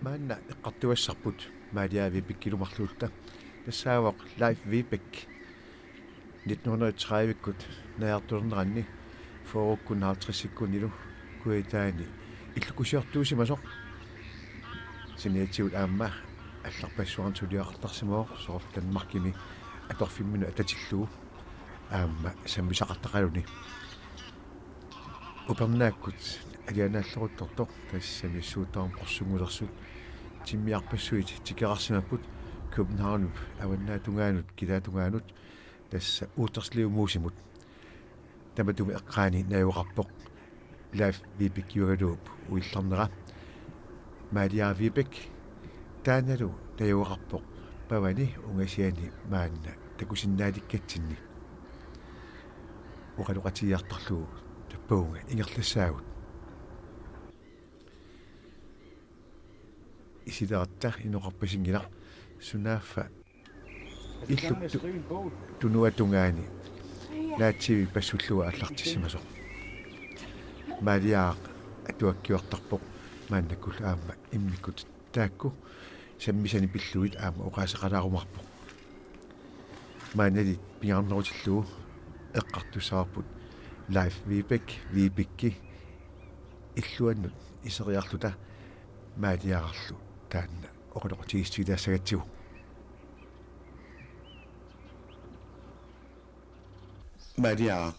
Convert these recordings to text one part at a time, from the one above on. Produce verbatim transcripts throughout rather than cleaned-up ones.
Maanna eqqartugassarput Maria Vibekkilu marluulluta. Tassaavoq Leif Vibek nitten hundrede tredive-kkut naajartulerneranni fyrrekkunni halvtredsikkunnilu Kujataani illukkusiortuusimasoq. Saniatigut aamma allarpassuarnik suliaqartarsimavoq soorlu Danmarkimi atorfimminut atatillugu aamma sammisaqartaqaluni. Upernaakkut alianaalleruttortoq tassami suuttaarama qorsunngulersut timmiarpassuit tikerarsimapput Københavnip avannaatungaanut kilaatungaanut tassa Utterslevmuseumut. Tamatuma eqqaani najugaqarpoq Leif Vibekkiugaluup uillarnera. Maria Vibek taannalu najugaqarpoq pavani ungasiani maanna takusinnaalikkatsinni. Oqaloqatigiartorlugu tappavunga ingerlassaagut. Isileratta inoqarpasinngilaq sunaaffa illuttu tunuatungaani naatsivik passullugu aallartissimasoq. Mariaaq atuakkiortarpoq maannakkullu aamma immikkut taakku sammisanik pillugit aamma oqaaseqalaarumaarpoq. Maannali pingaarnerutillugu eqqartussavarput Leif Vibek, Vibekki illuannut iseriarluta Maaliararlu taanna oqaloqatigiissutigilassagatsigu. Maria,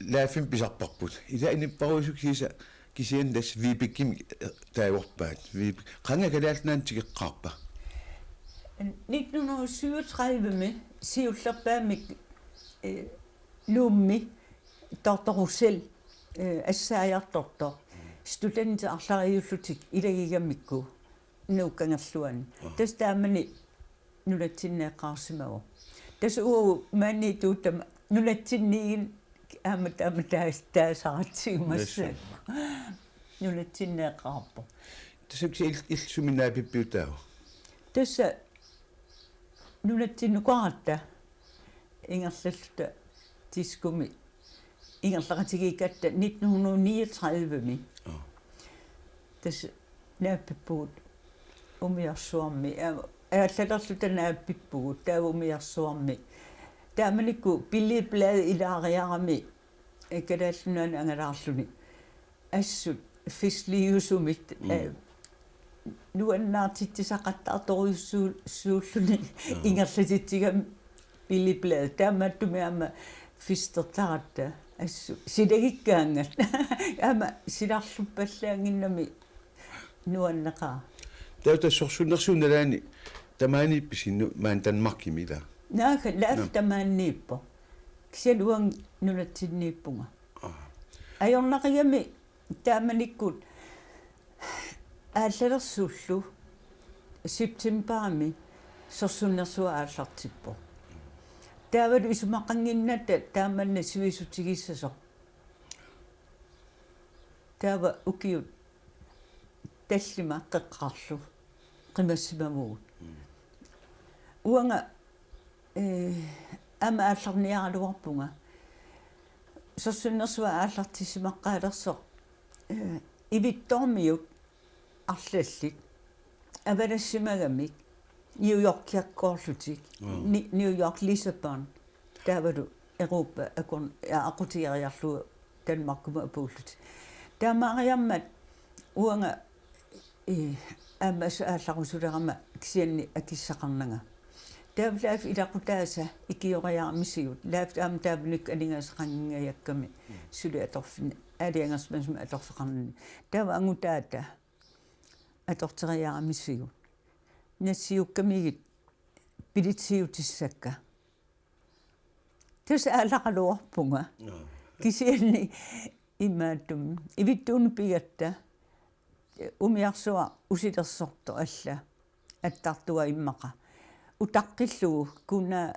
Leifimik pisarparput. Ila inuppassuit kisiisa kisianni tassa Vibekkimik taavarpaat. Vibek. Qanga Kalaallit Nunaanni tikeqqaarpa? Nitten hundrede syvogtredive-mi siullerpaamik, eh, Nuummi Tortorusel, eh, assaajartortoq. Studentit arlariullutik ilagigamikku Nuukkangerluani. Aha. Tassa taamani nunatsinni eqqaarsimavoq. Tassa uagut maaniittuutama nunatsinniiginnaq aamma taama taas-, taasaratsigu massakkut. Nunatsinni eqqaarpoq. Tassa il-, illit sumi naapippiuk taava? Tassa nunatsinnukaaratta ingerlalluta diskomi ingerlaqatigiikkatta nitten hundrede niogtredive-mi. Aa. Tassa naapippugut umiarsuarmi, aa, aallalerluta naapippugut taava umiarsuarmi. Taamanikkut Billy Blade ilaariarami, eh, Kalaallit Nunaanni angalaarluni. Assut festliusumik, mm, eh, nuannaartitsisaqattaartorujussuulluni. Aa. Ingerlatitsigami Billy Blade. Taamaattumik aamma festertaratta assut. Silagikkaangat. Aamma silarluppallaannginnami nuanneqaaq. Taava tassa sorsunnersuup nalaani tamaaniippisigit maani Danmarkimi ilaa? Naagga, Leif, naam, tamaaniippoq. Kisianni uanga nunatsinniippunga. Aa. Ajornaqigami taamanikkut aallalersullu septembarimi sorsunnersuaq aallartippoq. Taavalu isumaqannginnatta taamanna sivisutigissasoq. Taava ukiut tallimat qeqqarlu qimassimavugut. Mm. Uanga, eh, aamma aallarniaraluarpunga. Sorsunnersuaq aallartissimaqqaalersoq, eh, Ivittoormiut arlallit avalassimagamik New Yorkiakkoorlutik, mm, Ni-, New York, Lissabon, taavalu Europa akorn-, ja, aqutigeriarlugu Danmarkimut apuullutik. Taamaariarmat uanga, eh, aamma assut aallarusulerama kisianni akissaqarnanga. Taava Leif ilaqutaasa ikioriaramisigut. Leif aamma taamanikkut aningaasaqanngingajakkami suli atorfin-, aalajangersimasumik atorfeqarnani. Taava angutaata atorteriaramisigut. Nassiukkamigit bilitsissutissakka. Tassa aallaraluarpunga. Aa. Kisianni imaattumik. Ivittuunut pigatta umiarsuaq usilersortoq alla attartua immaqa. Utaqqillugu kuna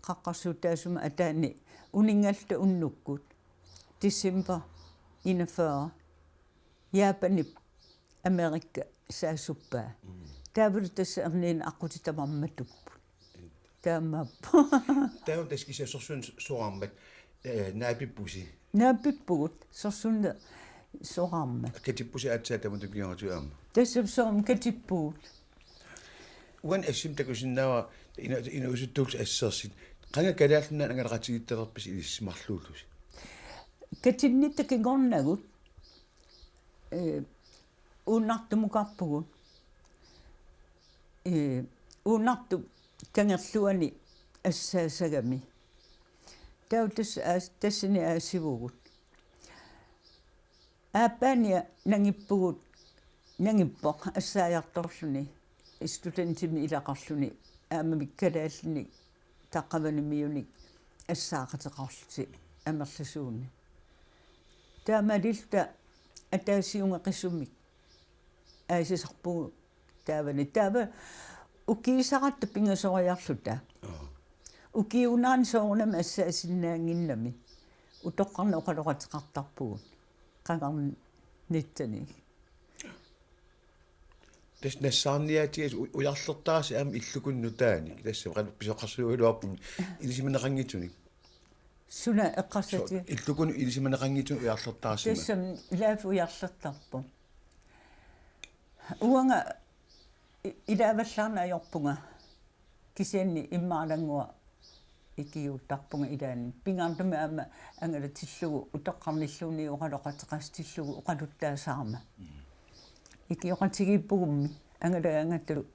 qaqqarsuup taassuma ataani uninngalluta unnukkut. December enogfyrre. Japanip Amerika saassuppaa. Mm. Taavalu tassa erniinnaq aqqutit tamarmik matupput. Taamaappoq. Taava tassa kisianni sorsunnersuarmat, eh, naapippusi? Naapippugut. Sorsunne-, Soraarmat. Katippusi aatsaat tamatuma kingornatigut aamma. Tassa soormi katippugut. Uani assimi takusinnaavara ina-, inuusuttuulluni assersuut. Qanga Kalaallit Nunaat angalaqatigiittalerpisi ilisimarluullusi? Katinnitta kingornagut, ee, uunnartumukarpugut. Ee, uunnartup kangerluani assaasagami. Taava tassa aas-, tassani aasivugut. Aappaania nangippugut, nangippoq assaajartorluni, studentimi ilaqarluni, aammami kalaallinik taqqavanimiunik assaaqateqarlutik amerlasuunik. Taamaalilluta ataasiunngeqisumik aasisarpugut taavani. Taava ukiisaratta pingasoriarluta. Aa. Ukiuunerani soorunami assaasinnaannginnami. Utoqqarnut oqaloqateqartarpugut. Qangarnittanik. Tassa nassaarniaatigassat u-, ujarlertarassi aamma illukunni nutaanik. Tassa qanoq pisoqarsuugaluarput ilisimaneqanngitsunik. Suna eqqarsaatigaa? Illukunni ilisimaneqanngitsunik ujarlertarassi. Tassami Leif ujarlertarpoq. Uanga i-, ilaavallaarneq ajorpunga. Kisianni immaqa ilannguaq ikiuuttarpunga ilaanni. Pingaartumik aamma angalatillugu utoqqarnilluunniit oqaloqateqatillugu oqaluttaasarama. Mm. Ikioqatigiippugummi angalagaangattalu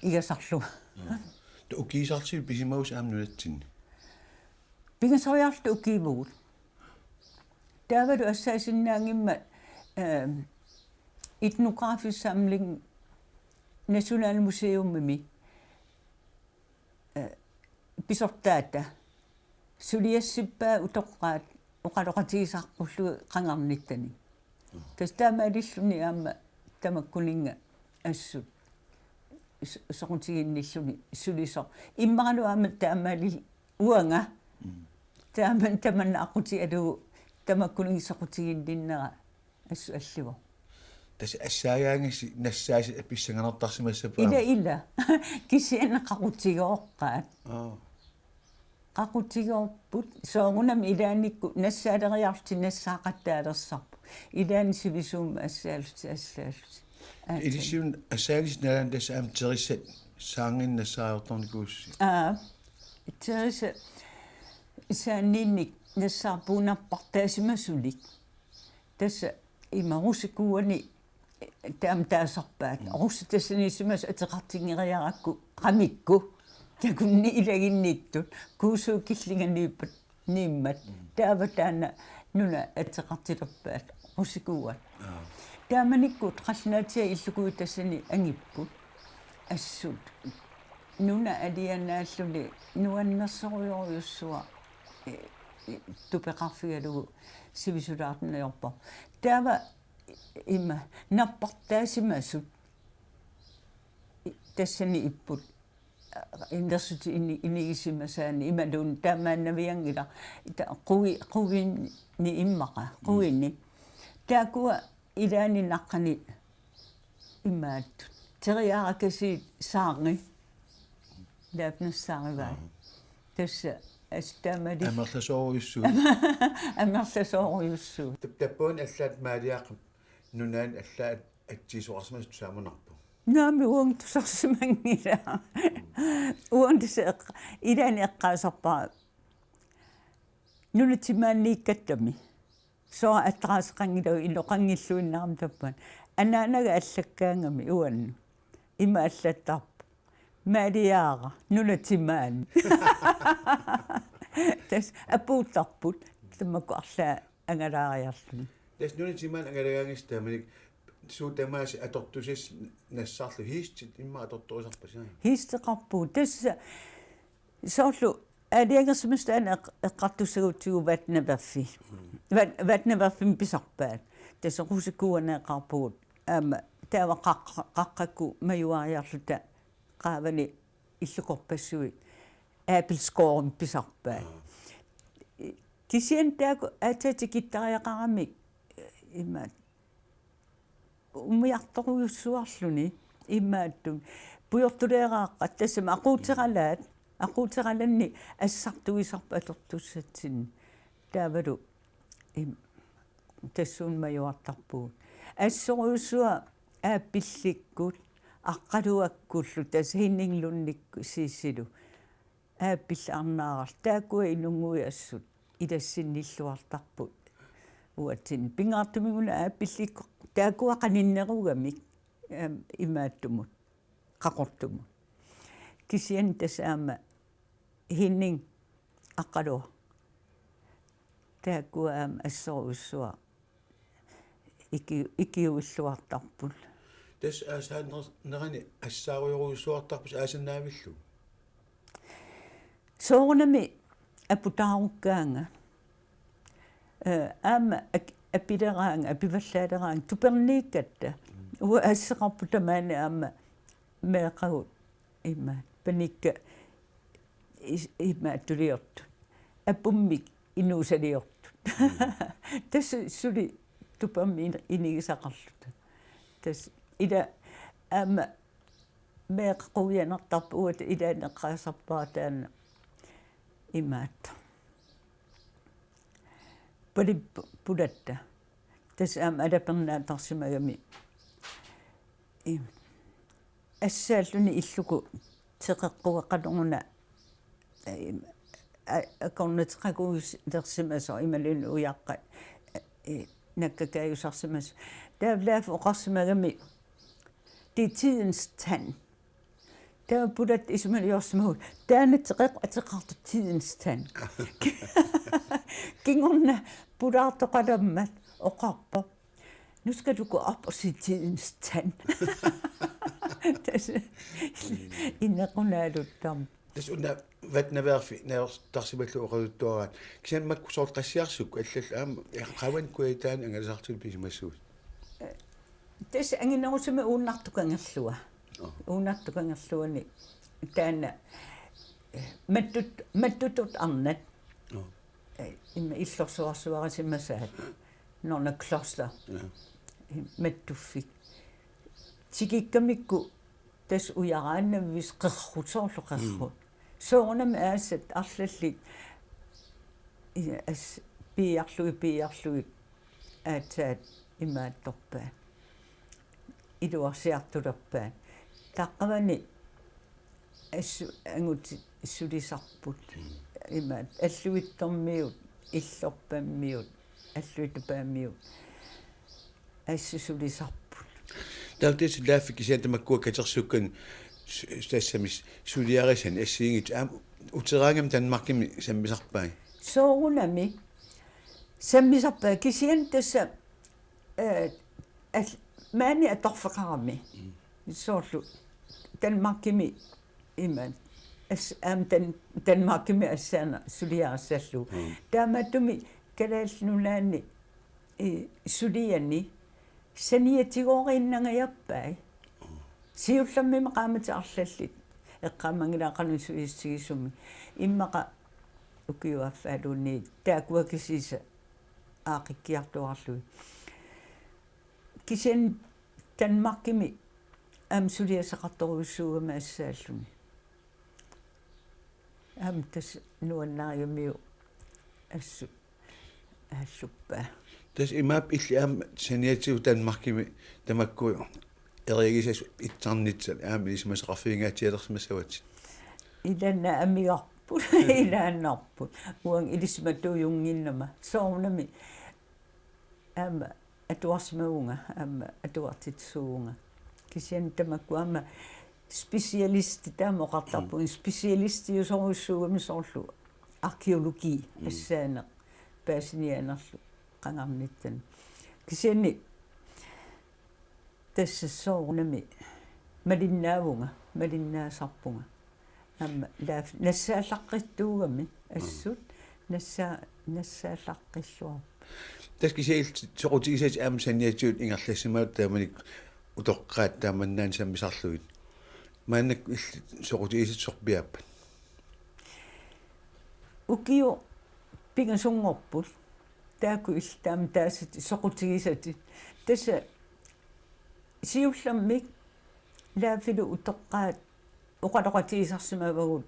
igasarlunga. Mm. Taava ukiisarlutit pisimavussi aamma nunatsinni? Pingasoriarluta ukiivugut. Taavalu assaasinnaanngimmat, ehm, etnografisk samling Nationalmuseumimi, eh, pisortaata suliassippaat utoqqaat oqaloqatigisarpullu qangarnittanik. Tassa taamaalilluni aamma tamakkuninnga assut s-, soqutiginnilluni sulisoq. Immaqalu aamma taamaali-, uanga. Mm. Taama-, tamanna aqqutigalugu tamakkuninnga soqutiginninnera assut allivoq. Tassa assaagaangassi nassaasat pissanganartarsimassappat. Ila, ila. Kisianni qaqutigooqqaat. Aa. Qaqutigoorput soorunami ilaannikkut nassaaleriarlutik nassaaqattaalersarput. Ilaanni sivisuumik assaallutik, assaallutik. Aatsaat. Ilissinnut assaanissat nalaani tassa aamma Teresa saarnginnaq nassaariartornikuussi. Aa, Teresa saarnginnaq nassaarpugut nappartaasimasunik. Tassa ima russikuuani taama taasarpaat. Mm. Russit tassaniissimasut ateqartinngeriarakku qamikku. Takunni ilaginnittut. Kuusuup killinganiippat niimmat. Mm. Taava taanna nunat ateqartilerpaat russikuuat. Aa. Taamanikkut qallunaatiat illukuit tassani angipput. Assut. Nunap alianaalluni nuannersorujorujussuaq, eh, eh, tupeqarfigalugu sivisulaartunnajorpoq. Taava ima nappartaasimasut i-, tassani ipput, eh, innersuti ini-, inigisimasaanni imaluunniit taamaannavianngilaq ita-, qui-, quiini immaqa, mm, quiini. Taakkua ilaanni naqqani imaattut. Teriarakasiit saarngi. Leif nassaarivai. Aha. Tassa assut taamaalilluta. Amerlasoorujussuit. Amerlasoorujussuit. Tap-, tappavani allaat Maaliaaqap nunaanni allaat atsiisoqarsimasut tusaamanarpoq. Naamik, uanga tusarsimanngilaq. Uanga tassa eqqa-, ilaanni eqqaasarpara nunap timaaniikkattami. Soorlu attaraaseqanngilaq inoqanngilluinnarami tappavani. Anaanaga allakkaangami uannut. Ima allattarpoq: Maaliaara, nunap timaani. Tassa apuuttarput, tamakku arlaat angalaariarluni. Tassa nunap timaani angalagaangassi taamanikkut suut tamaasa atortussat nassaarlugit, hiistit immaqa atortorisarpasi? Hiisteqarpugut. Tassa soorlu aalajangersimasut taanna eq-, eqqartussagutsigu Vatnaverfi. Mm. Vat-, Vatnaverfimmi pisarpaat. Tassa russikuuaneeqqaarpugut. Aamma taava qaqqa-, qaqqakkut majuariarluta qaavani illukorpassuit Abelsgårdimi pisarpaat. Aa. Kisianni taakku aatsaat tikittariaqaramik imaat umiartorujussuarluni imaattut pujortuleeraaqqat tassami aquuteralaat, aquuteralanni assartuisarput atortussatsinni. Taavalu im-, tassuuna majuartarpugut. Assorujussuaq Aappillikkut, Aqqaluakkullu, tassa Henning Lundikkut Siisilu. Aappillit Arnaaraq, taakkua inunnguit assut ilassinnilluartarput. Uatsinni pingaartumik una Aappillikkut taakkua qaninnerugamik, aam, imaattumut, Qaqortumut. Kisianni tassa aamma Henning Aqqaluaq. Taakkua aamma assorujussuaq iki-, ikiuilluartarput. Tassa aasaaner-, nerani assaarujorujussuartarpusi aasannaavillugu. Soorunami aputaarukkaanga. Ee, aamma ak-, apileraanga, apivallaaleraanga, tuperniikkatta. Uanga aaseqarpunga tamaani aamma meeqqagut ima, panikka is-, ima tuliortut. Apummik inuusaliortut. Tassa suli tupermi in-, inigisaqarluta. Tassa ila aamma meeqqat quianartarput, uanga ilaanni eqqaasarpara taanna imaattoq. Pali pu-, pulatta. Tassa aamma alapernaatarsimagami. Im. Assaalluni illuku teqeqquaqaleruna, im, a-, akornuteqakuusilersimasoq imaluunniit ujaqqat, i, nakkakaajusarsimasoq. Taava Leif oqarsimagami: "Det er tidens tand." Taava pulatta isumaliorsimaguit: "Taanna teqeq-, ateqartoq tidens tand." Kingorna pulaartoqalermat oqarpoq: "Nu skal du gå op og sige tidens tand." Tassa inequnaaluttarmat. Tassa una vatnaveerfi najortarsimallugu oqaluttuaraat. Kisianni makku soorlu qassiarsukkut allallu aamma qavanni kujataani angalasartuni pisimassuusi. Tassa anginerusumik Uunartoq Kangerlua. Aa. Uunartoq Kangerluani taanna, eh, mattut-, mattutut arnat. Aa. Eh, imma illorsuarsuarisimasaat. Nonna Kloster. Ja. Mattuffik. Tikikkamikku tassa ujaraannavvis qerrut, soorlu qerrut. Mm. Soorunami aasaat arlallit i-, as-, piiarlugit, piiarlugit aatsaat imaattorpaat. Iluarsiartulerpaat. Taqqavani assut angutit sulisarput. Mm. Imaat, Alluitsormiut, Illorpammiut, Alluitsupaammiut. Assut sulisarput. Taava tassa Leif kisianni tamakkua katersukkanik s-, tassami suliarisani assigiinngitsut aamma uteraangami Danmarkimi sammisarpai. Soorunami sammisarpai kisianni tassa, eh, al-, maani atorfeqarami. Mm. Soorlu Danmarkimi ima as-, aamma Dan-, Danmarkimi assaaneq suliarissallugu. Mm. Taamaattumik Kalaallit Nunaanni, eh, suliani saniatigooriinnangajappai. Siullermik qaammatit arlallit eqqaamanngilara qanoq suliassutigisumik. Immaqa ukiup affaaluunniit taakkua kisiisa aaqqikkiartuaarlugit. Kisianni Danmarkimi aamma suliassaqartorujussuugami assaalluni. Aamma tassa nuannarigamiuk assut aalluppaa. Tassa imaappoq illit aamma saniatigut Danmarkimi tamakku erigisasut itsarnissat aamma ilisimasaqarfigingaatsialersimassavatit. Ilaanni amigarput, ilaannarput. Uanga ilisimatuujunnginnama. Soorunami aamma atuarsimavunga, aamma atuartitsisuuvunga. Kisianni tamakku aamma specialistit taama oqartarput, mm, specialistiusorujussuugami soorlu arkæologi, mm, assaaneq paasiniaanerlu qangarnittan. Kisianni tassa soorunami malinnaavunga, malinnaasarpunga. Aamma Leif nassaallaqqittuugami assut, mm, nassaa-, nassaallaqqilluarpoq. Tassa kisianni soqutigisatit aamma saniatigut ingerlassimavat taamanikkut utoqqaat taamannaannaq sammisarlugit. Maannakkut illit soqutigisatit sorpiaappat? Ukiut pingasunngorput. Taakku illit taama taasatit soqutigisatit. Tassa siullermik Leifilu utoqqaat oqaloqatigisarsimavagut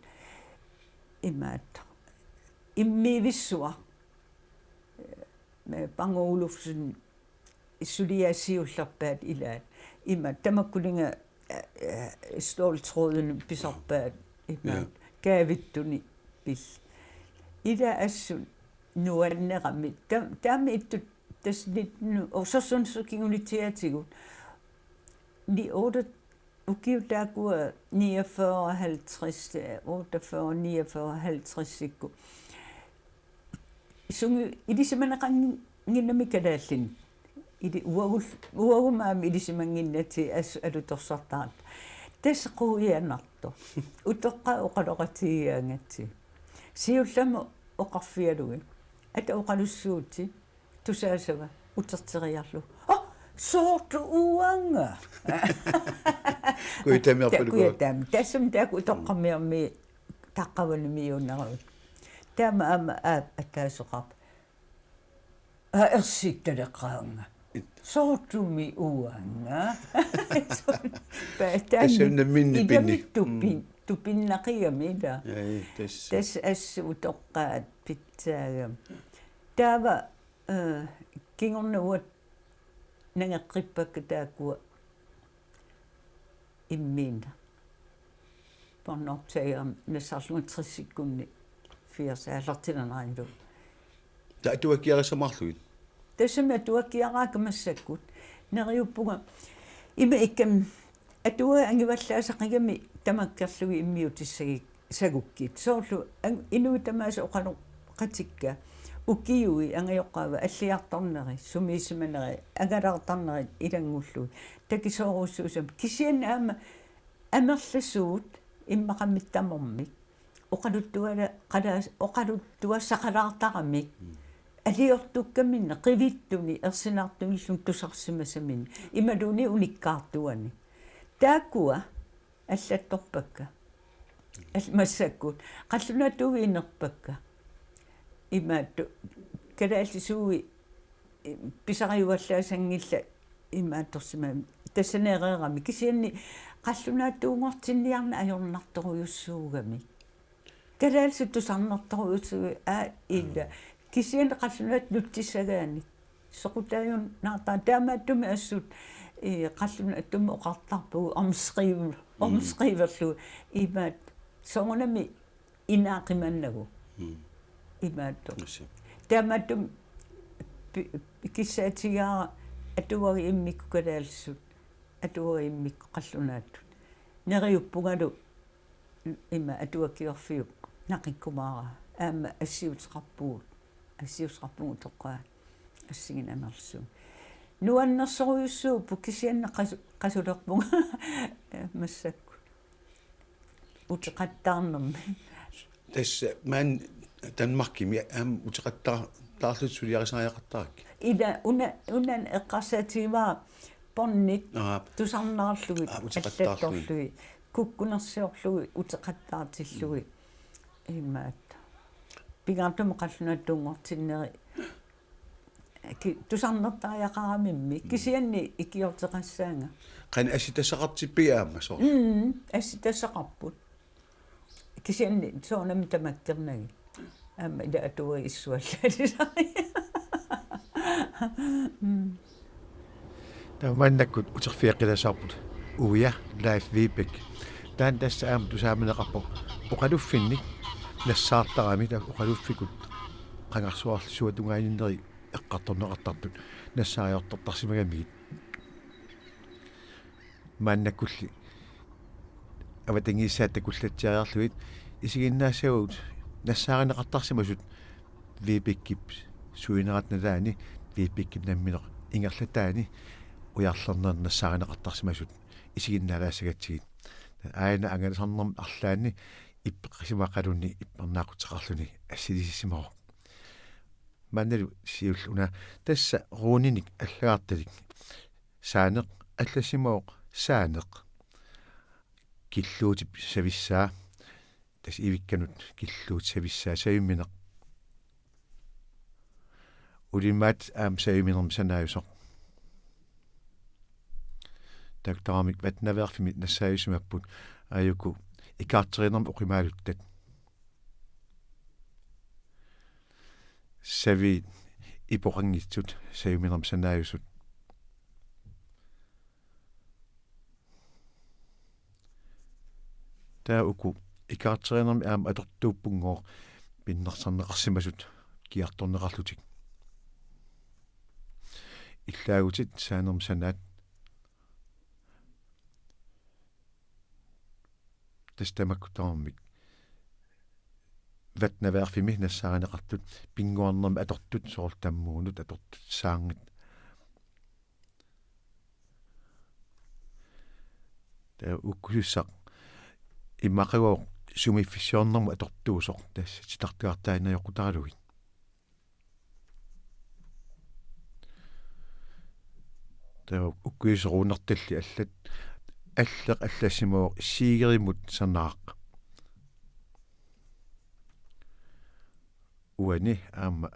imaattoq: Immiivissuaq, Pango Olufsen suliaat siullerpaat ilaat. Ima tamakkununnga, eh, eh, ståltrådinut pisarpaat ima. Ja. Kaavittunik pil. Ila assut nuannerami. Tam-, taama ittut tassa nitten, orsorsunsu kingunitsiatigut. Ni otte, ukiut taakkua niogfyrre halvtreds, eh, otteogfyrre, niogfyrre halvtreds-ikkut. Sungi ilisimaneqannginnami kalaallinik. Ili uagul-, uagummi aamma ilisimannginnatsigu assut alutorsartarput. Tassa quianartoq. Utoqqaat oqaloqatigigaangatsigu. Siullermik oqarfigalugit. Ata oqalussuutit. Tusaasava uterteriarlugu. "Ah, soorlu uanga." Kujataamiarpalukku. Kujataami. Tassami taakku utoqqarmiarmi taqqavanimiuuneruit. Taama aamma aap ataaseqarpoq. "Aa, ersittaleqaanga. Soorlumi uanga." Tassami nammineq ilami pinni. Tupin-, mm, tupinnaqigami ila. Ja, ja, tassa. Tassa assut utoqqaat pitsaagami. Taava, eh, kingorna uanga nangeqqippakka taakkua immiinnaq. Pornooptagerami nassaarlunga tressikkunni firs aallartinanarilu. Taava atuakkiarissamaarlugit? Tassami atuakkiaraakka massakkut. Neriuppunga ima ikkami atuagaq angivallaasaqigami tamakkerlugit immiutissagik-, sagukkit. Soorlu ang-, inuit tamaasa oqaloqatikka. Ukiui angajoqqaava alliartorneri, sumiissimaneri, angalaartarneri ilanngullugit. Takisoorujussuusami. Kisianni aamma amerlasuut immaqami tamarmik. Oqaluttuala-, qalaas-, oqaluttuassaqalaartaramik. Mm. Aliortukkaminni, qivittunik, ersinartunilluunniit tusarsimasaminnik. Imaluunniit unikkaartuanik. Taakkua allattorpakka. Al-, massakkut. Qallunaatuuinerpakka. Imaattoq. Kalaallisuui, eh, pisariuallaasanngillat imaattorsimammat. Tassaneereerami. Kisianni qallunaatuunngortinniarneq ajornartorujussuugami. Kalaallisut tusarnartorujussuugamik aa ila. Kisianni qallunaatut nutsissagaanni. Soqutaajunnaartarami taamaattumik assut, eh, qallunaatut oqartarpugut omskriv-, mm, omskriverlugu. Imaattoq. Soorunami inaaqimannagu. Mm. Imaattoq. Assi. Taamaattumik pi-, pi-, kissaatigaara atuagaq immikkut kalaallisut. Atuagaq immikkut qallunaatut. Neriuppungalu ima atuakkiorfiup naqikkumaara. Aamma assiuteqarpugut. Assiuteqarpugut utoqqaat. Assigiinneq amerlasuut. Nuannersorujussuupput kisianni qasu-, qasulerpunga massakkut. Uteqattaarnermi. Tassa maani Danmarkimi aamma uteqattaa-, taarlutit suliarisariaqartarakkit. Ila una, una eqqarsaatigivara pornit, aap, tusarnaarlugit, aap, uteqattaarlugit, allattorlugit, kukkunersiorlugit, uteqattaartillugit. Imaattoq. Pingaartumik qallunaatut tunngavinneri ki-, tusarnertariaqaramimmi, mm, kisianni ikiorteqassaanga. Qanoq assitassaqartippigit aamma soorlu? Mm, assitassaqarput. Kisianni soorunami tamakkernagit. Aamma ila atuagaq issuallaalisarigit. Mm. Taava maannakkut uterfigeqqilaassavarput Uia Leif Wiibek. Taanna tassa aamma tusaamaneqarpoq oqaluffinnik nassaartarami, taava oqaluffikkut qangarsuarli suatungaaninneri eqqartorneqartartut nassaariartortarsimagamigit. Maannakkulli avatangiisaat takullatsiariarlugit isiginnaassavagut nassaarineqartarsimasut Wiibekip suinerata nalaani, Wiibekip nammineq ingerlataani ujarlerneq nassaarineqartarsimasut isiginnaalaassagatsigit. Aana angalasarnermut arlaanni ippeqqisimaqaluni ippernaaqquteqarluni assilisimavoq. Maannalu siulleq una tassa ruuninik allagartalik. Saaneq allassimavoq saaneq. Killuutip savissaa. Tassa ivikkanut killuutip savissaa savimineq. Ulimaat aamma saviminermik sanaajusoq. Taakku tamarmik vatnaveerfimmi nassaajusimapput, aajuku ikaarterinermik oqimaaluttat. Saviit ipoqanngitsut sajuminermik sanaajusut. Taava uku ikaarterinermi aamma atortuuppunngooq pinnersarneqarsimasut kiartorneqarlutik. Illaagutit saanermik sanaat. Tassa tamakku tamarmik vatnaveerfimi nassaarineqartut pinnguarnermi atortut soorlu tammuunut atortut saanngit. Taava ukkusissaq imaqagooq sumiiffissiornermut atortuusoq tassa titartagartaannajoqqutaralugit. Taava ukkuisoq ruunartallit allat, alleq allassimavoq Siigerimut sanaaq. Uani aamma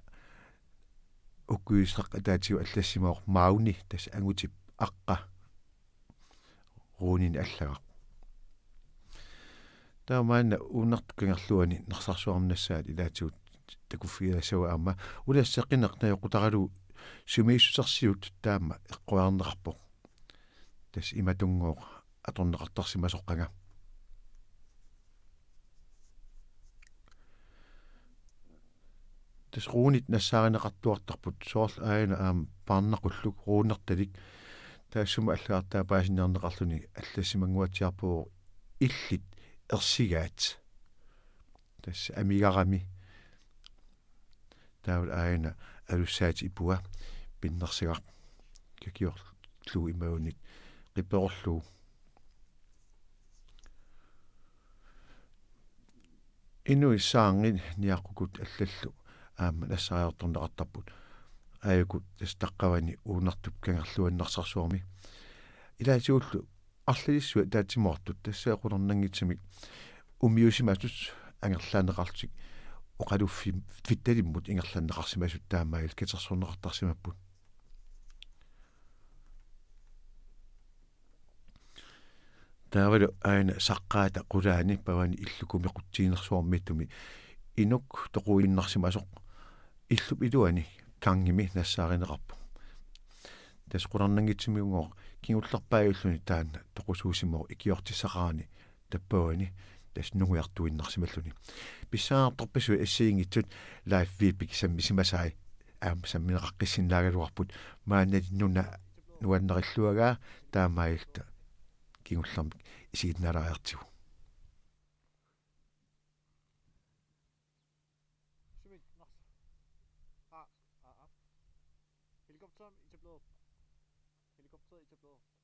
ukkuisoq ataatigut allassimavoq Mauni, tassa angutip aqqa ruunini allagaq. Taava maanna Uunartup Kangerluani Narsarsuarmi nassaat ilaatigut takuffigilaassagut aamma. Una seqineq najoqqutaralugu sumiissusersiut taama eqquaarneqarpoq. Tassa imatunngooq atorneqartarsimasoqqaanga. Tassa ruunit nassaarineqartuartarput soorlu aajuna aamma paarnaqulluk ruunartalik, taassuma allagartaa paasinniarneqarluni allassimannguatsiarpoq Illit ersigaat. Tassa amigarami. Taava aajuna alussaatit ipua, pinnersagaq kakiorlugu imaluunniit qiperorlugu. Inuit saanngit niaqqukut allallu aamma nassaariartorneqartarput. Aajuku tassa taqqavani Uunartup Kangerluani Narsarsuarmi. Ilaatigullu arlalissuit ataatsimoortut tassa qularnanngitsumik umiusimasut angerlaanneqarlutik oqaluffi-, -fittalimmut ingerlanneqarsimasut taamaallaat katersorneqartarsimapput. Taavalu aajuna saqqaata qulaani pavani illukumiqutsiinersuarmiittumi inuk toquiinnarsimasoq illup iluani gangimi nassaarineqarpoq. Tassa qularnanngitsumigooq kingullerpaajulluni taanna toqusuusimavoq ikiortissaqarani tappavani tassa nungujartuinnarsimalluni. Pissanganartorpassuit assigiinngitsut live-ippik sammisimasai aamma sammineqaqqissinnaagaluarput maannali nuna nuannarilluagaa taamaalilluta kingullermik isiginnaalaariartigu. Sumi, nars. A, a, a. Helikopter etableret. Helikopter etableret.